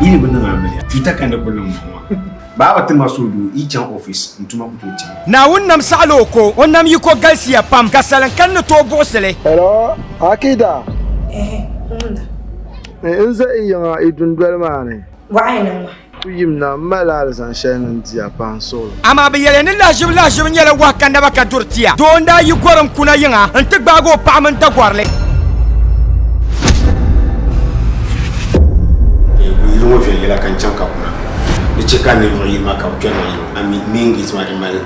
Yi ni bi niŋ amiliya, tuuta ka ni kuli niŋ ŋɔ maa. Baaba ti ma suhudoo yi chaŋ office n tuma ku tooi chaŋ. Naawuni nam saɣila o ko, o nam yiko galisiya pam, ka salim kani ni tooi buɣisi li. Hello, Akida. Ehe, n wumda. N za i yiŋa i dundoli maa ni. Bɔɣa yi niŋ ma. Ku yim na, m malila alizan shɛli ni n di a pahi n suɣili. Amaa bɛ yɛliya ni lahiʒibu lahiʒibu nyɛla wahu ka naba ka duri tia. Doo n-daa yi gɔrim kuna yiŋa nti gbaagi o paɣa mini dagɔrili. Yili ŋɔ viɛnyɛla ka n chaŋ ka kuna di chɛ ka ninvuɣ yini maa ka bɛ kpɛrina yili ŋɔ. A mi main gate maa di mali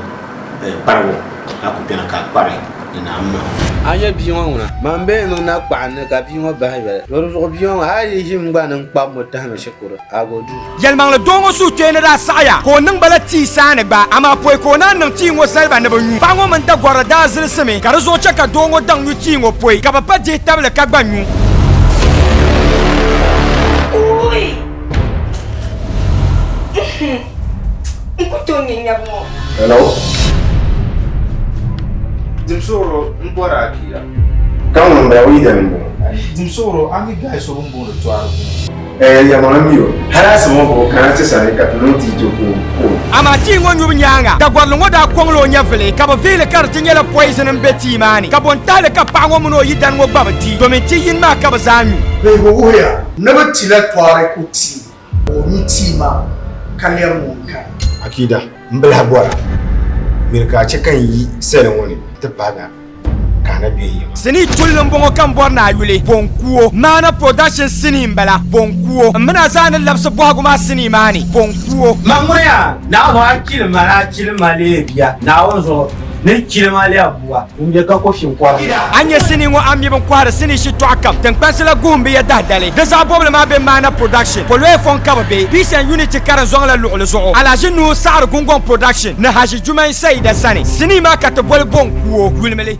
kparibu ka a ku kpɛna ka a kpari ni ni a maha. A nya bia ŋɔ ŋuna? Man bee niŋ na kpaɣi ni ka bia ŋɔ bahi yoli. Di zuɣu bia ŋɔ a yi ʒimi gba ni n kpabi mo tahimi shikuru, a go duu. Yɛlimaŋli doo ŋɔ suhukpeeni daa saɣiya ka o niŋ ba la tii saani gba, amaa pɔi ka o naan niŋ tii ŋɔ zali ba ni bɛ nyu. Paɣa ŋɔ mini dagɔrili daa zilisimi ka di zuɣu chɛ ka doo ŋɔ daŋ nyu tii ŋɔ pɔi ka bɛ pa dihi tabili ka gba nyu. Uui! N ku tooi nya nyabu ŋɔ. Hello? Dimsuɣuro m bɔri a bia. Ka ŋun m-bala o yidana m-bɔŋɔ. Dimsuɣuro a mi guy so bɛ ni booni Tɔrigu ŋɔ. Ɛɛ yɛlimaŋli mi o, hali asiba ŋɔ ka o kana ti sani ka ti niŋ tii ti ka o ka o. Amaa tii ŋɔ nyubu nyaaŋa, dagɔrili ŋɔ daa kɔŋla o nyɛvili, ka bɛ vihi li ka di ti nyɛla poison m-be tii maa ni, ka bo n-tahi li ka paɣa ŋɔ mini o yidana ŋɔ gba bi di, domin ti yini maa ka bɛ zaa nyu. Vihigu wuhiya ni bɛ tila Tɔariku tii ka o nyu tii maa ka lɛbi ŋun kani. Akida, m bi lahi bɔra, miri ka a chɛ ka n yi sali ŋɔ ni ti paagi a ka a na be n yiŋa. Sinii tulli m-bɔŋɔ ka m bɔri ni a yuli, Bonkuo. Maana Production sinii m-bala, Bonkuo. M mini a zaa ni labisi bɔhigu maa sinii maa ni, Bonkuo. Ma ŋuni yaa, Naawuni a chili ma ni a chili ma leei bia, Naawuni zuɣu ni chili ma leei bua. Ŋun be ka kofin kɔri. A nya sinii ŋɔ a mi bɛ ni kɔhiri sinii shitɔɣu kam tiŋkpansi la guhim bɛ ya dahidali. Di zaɣ bɔbili maa be Maana Production, Poloya fɔŋ ka bɛ be, Peace and Unity karinzɔŋ la luɣili zuɣu, Alhaji Nuhu Saɣiri Gungɔŋ Production ni Haji Jumain Saida sani. Sinii maa ka ti boli Bonkuo, yulimi li.